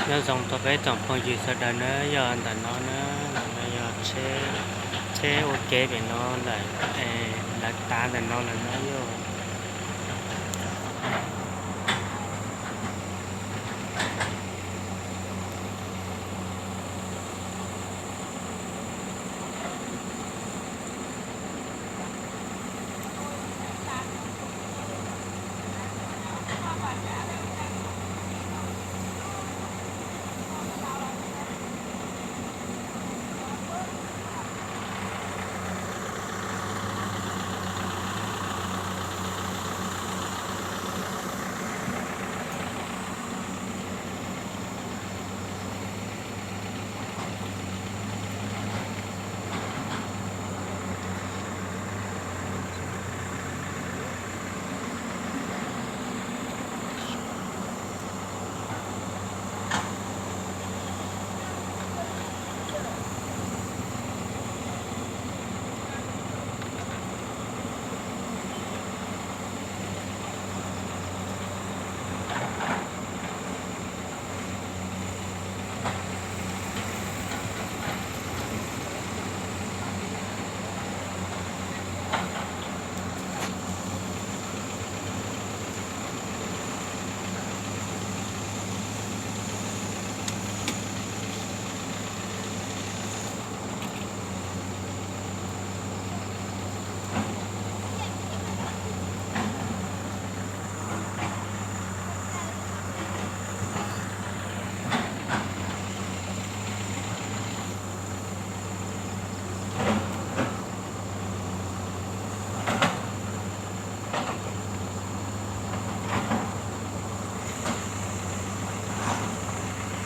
Nyob zoo rau peb tsoom phooj ywg sawv daws na, yog ntawm no na, ntawm no yog tsheb ua ke pem no lawm, lawv tav ntawm no lawm na yog.